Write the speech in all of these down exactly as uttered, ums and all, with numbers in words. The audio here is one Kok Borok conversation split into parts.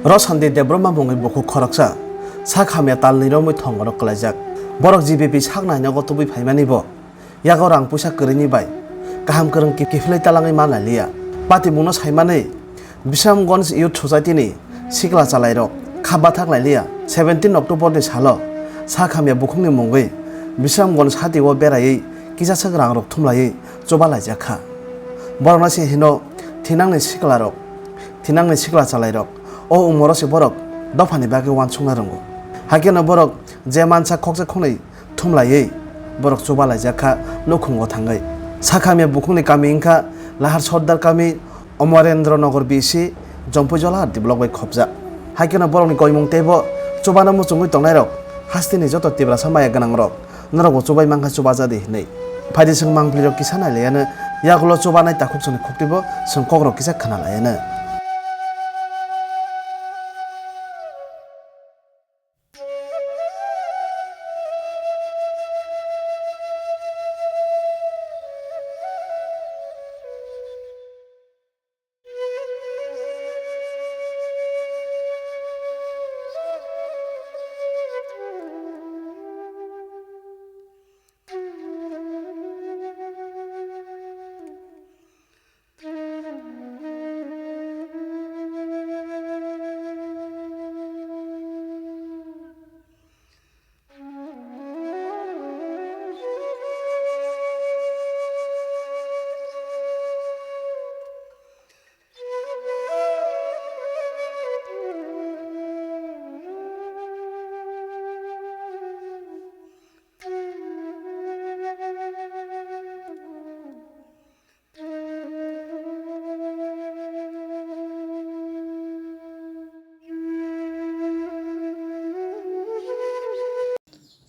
Rosandi Debbarma mungwi bukhuk khoroksa sak hamya talni romwi thongo rok kwlaijak. Borok G B P sak nainogo tubui phaimani bo yago rang puisa kwrwini bai kaham kwrwng ki-, kiphilwi talangwi manlailiya. Patimungno saimanwi Bisramganj Youth Society ni sikla chalairok kha bathak lailiya. Seventeen October ni salo sak hamya bukhukni mungwi Bisramganj hatio beraiwi kisaswk rangrok thumlaiwi chuba laijak kha. Borokno se hino thinangni siklarok, thinangni sikla chalairok o umoro se borok dophani bagwi uansukna rwngo. Haikhe no borok je mansa khoksa khoknwi thumlaiwi borok chuba laijak kha nukhungo thangwi. Sak hamya bukhukni kami wngkha Lahar Sordar kami, Amarendra Nagar B C, Jompuijola R D block bai khopjak. Haikhe no borokni koimung teibo chubano muchungwi tongnairok hasteni joto Tiprasa maya gwnangrok norokbo chubai mankha, chubajadi hinwi. Phaidi chwng mangpilirok kisa nailaiyano, yagulo chubanai takhuk chwngni khuktwibo chwng kokrok kisa khwnalaiano.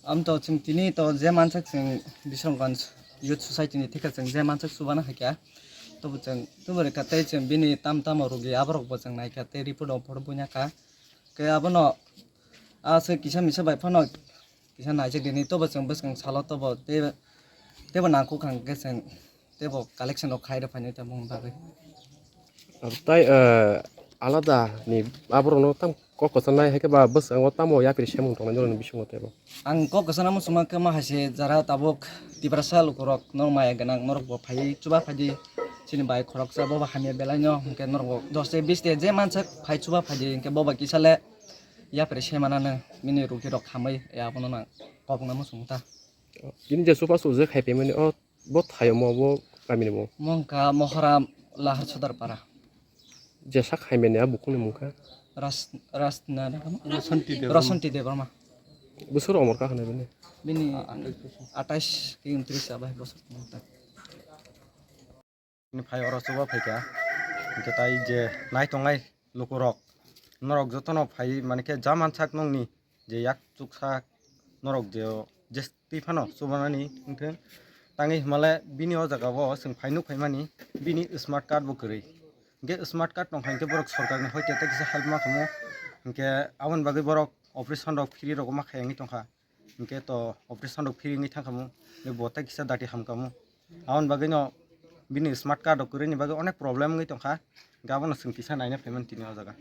Amto chwng tini to je mansak chwng Bisramganj Youth Society ni thika chwng je mansak chubana hakya. Tobo chwng, tobo rwkha tei chwng bini tam tamo rugi aborok bo chwng naikha tei report rok photo buina kha. Khe abono aswk kisa misa bai phano kisa naijak dini, tobo chwng bwskang salo tobo tei, teibo nangkuk hwnkhe chwng teibo collection rok khai rw phainai tamo bagwi. Abo tai, eh, alada ni aborokno tam kok kwchanai hai khe ba bwskango tamo yapri semung tongnai norokni bisingo teibo. Ang kok kwchana muchungma khe ma hai se jara tabuk Tiprasa lukurok norok maya gwnang norok bo phaiwi chuba phaidi chini bai khoroksa bobo hamya belai no hwnkhe norok bo dos te bis te je mansak phai chuba phaidi hwnkhe bobo kisa le yapri se manano bini rugi rok hamwi abono nang kokna muchung ta. Bini je chubachu je khai paimani o, bo thaio mo bo kamini bo? Mo wngkha Mohora Lahar Sodar Para. Je sak hai mani a bukhukni mungkha? Ras-, Rasna Debbarma? Rasanti Debbarma. Rasanti Debbarma. Bwswk omor kha hwnwi bini? Bini atais ki untris abai bosor wngkha. Ni phai oro chuba phaikha. Hwnkhe tai je nai tongnai lukurok, norok jotono phai mani khe ja mansak nokni je yak chuksa norok je o je twi phano chubanani wngthung. Tangwi hwnmale bini o jaga o chwng phai nuk phaimani bini smart card bo kwrwi. Hwnkhe smart card tongkha hwnkhe borok sorkarni hoite tei kisa help ma khamu. Hwnkhe aboni bagwi borok operation rok free rok ma khayangwi tongkha. Hwnkhe to operation rok free wngwi thangkhamu, bo tei kisa dati hamkhamu. Aboni bagwino bini smart card rok kwrwini bagwi onek problem wngwi tongkha. Hwnkhe abono chwng kisa naina phaimani tini o jaga.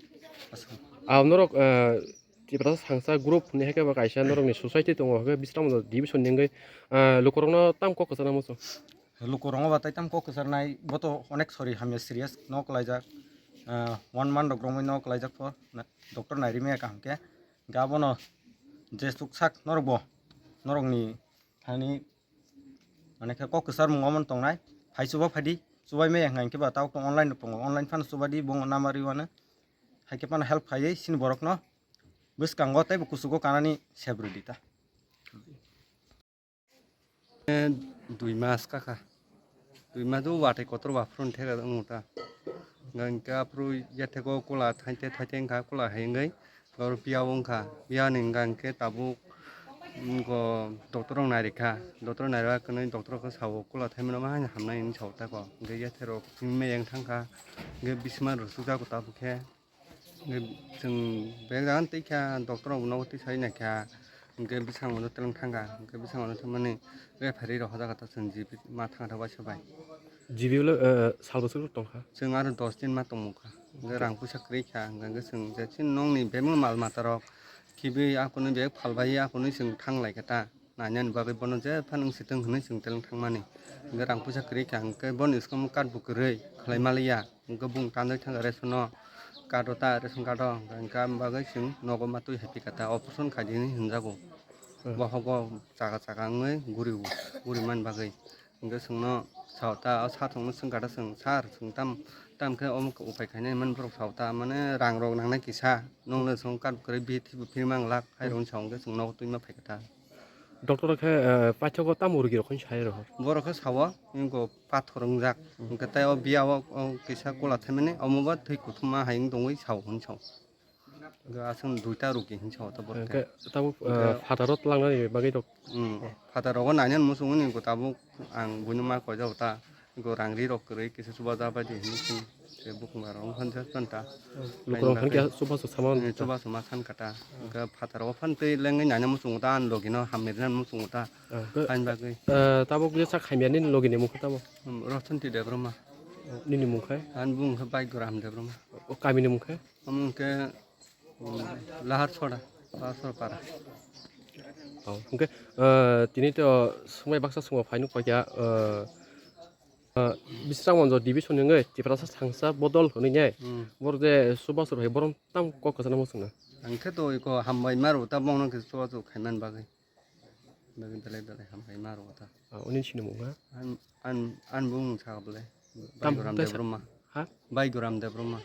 Aswk. Ah, norok, eh, Tiprasa Sangsa group hwnwi hai khe bo kaisa norokni society tongo, hwnkhe Bisramganj division ni wngwi, ah, lukurokno tamo kok kwchana muchung? Lukurokno ba tai tamo kok kwcharnai, bo to onek sori hamya serious no kwlaijak. Ah, one month rok romwi no kwlaijak pho, na-, doctor nai rimya kaham khe. Hwnkhe abono je chuksak norok bo, norokni thani, mane khe kok kwchar mung omo tongnai, phai chuba phaidi, chubai maya hwnkha hwnkhe ba tabuk tong online rok tongo, online phano chuba di, bo number rwmano, hai khe phano help khaiwi chini borokno bwskango tei bo kuchugo kanani sep rwdi ta. Dui mas kakha. Dui mas o watwi kotor ba phuru theka wng ta. Hingke aphuru yathego kula thaite thaite wngkha, kula hai wngwi oro piya o wngkha. Piya ni hingka hingke tabuk, mm, go doctor rok nairikha. Doctor nairok kwnwi doctor rok khe sao kula thaimano ma haino hamnai hinwi sao tako. Hingke yatherok chini meyang thangkha. Hingke bisma rok sukjago tabuk khe. Hingke chwng bag jagani twi kha, doctor rok bo nogo twi sai naikha, hingke bwskango no teleng thangkha, hingke bwskango no thangmani referee rok hojago ta chwng G P ma thangkha ta waisa bai. G B o le, eh, sal bwswk tongkha? Chwng aro dos din ma tongmukha. Hwnkhe rang puisa kwrwi kha, hwnkhe chwng je chini nokni bebak mal mata rok khibiui aphano bebak phalbai aphano chwng thang lai kha ta. Nainani bagwi bono je phano wng sitwng hwnwi chwng teleng thangmani. Hwnkhe rang puisa kwrwi kha, hwnkhe boni bwskango card bo kwrwi khlai maliya. Hwnkhe bung tanwi thangkha ration o, card o ta, ration card o, hwnkhe aboni bagwi chwng nogo ma twi hai phi kha ta, operation khai di hinwi hwnjago. Hmm. Bohogo chaka chaka wngwi guri, guri mani bagwi. Hwnkhe chwngno sao ta, o sir chwngno swngkha ta chwng, "Sir, chwng tam, tam khe omo upai khainai?" hwnmani borok sao ta, mane rang rok nangnai kisa, nokno chwng card kwrwi bithi bo phirma glak, hai rokni sao hwnkhe chwng nogo twima phaikha ta. Doctor khe, eh, paithago tamo rogi rok khe sai rw? Borok khe sao, ingo pathor wngjak, hwnkhe tei o biya o, o kisa kola thaimani, omo bo thwi kuthuma hai wng tongwi sao hwn sao. Hwnkhe aswk duita rogi hinwi sao ta borok khe. Hwnkhe tabuk, hwnkhe eh, phataro twlangnani bagwi rok. Hmm, phataro o nainani muchungo ni tabuk ang buino ma koijao ta. Go rang ri rok kwrwi kisa chubaja bai di hinwi chwng se bukhung aro wng kha ta. Lukurok hwnkhe chubachu sama wng ta. Chubachu ma san kha ta. Hwnkhe phataro o phan twi lengwi naina muchungo ta ani logino hamya rinani muchungo ta. Ah, hwnkhe, ani bagwi. Eh, tabuk jesa khaimya nini logini mung khe tamo? Hmm, Rosonti Debbarma. Nini mung khe? Ani bung khe Baigoram Debbarma. O kamini mung khe? Omo hwnkhe, um, Lahar Sora, Lahar Sora para. Oh, hwnkhe, eh, tini to swngmai baksa swngmung phaino koi kha, eh, eh, Bisramganj division ni wngwi Tiprasa Sangsa Bodol hwnwi ne. Hmm. Boro je Subhash Roy, borom tam kok kwchangma swngna. Ang khe to iko hambai ma rw ta, bongno khe chubachu khaimani bagwi. Bagwi belai belai hambai ma rw ta. Ah, oni sini mung ha? An, an, an bung sa bole. Tam Baigoram tei sa- Debbarma. Ha? Baigoram Debbarma.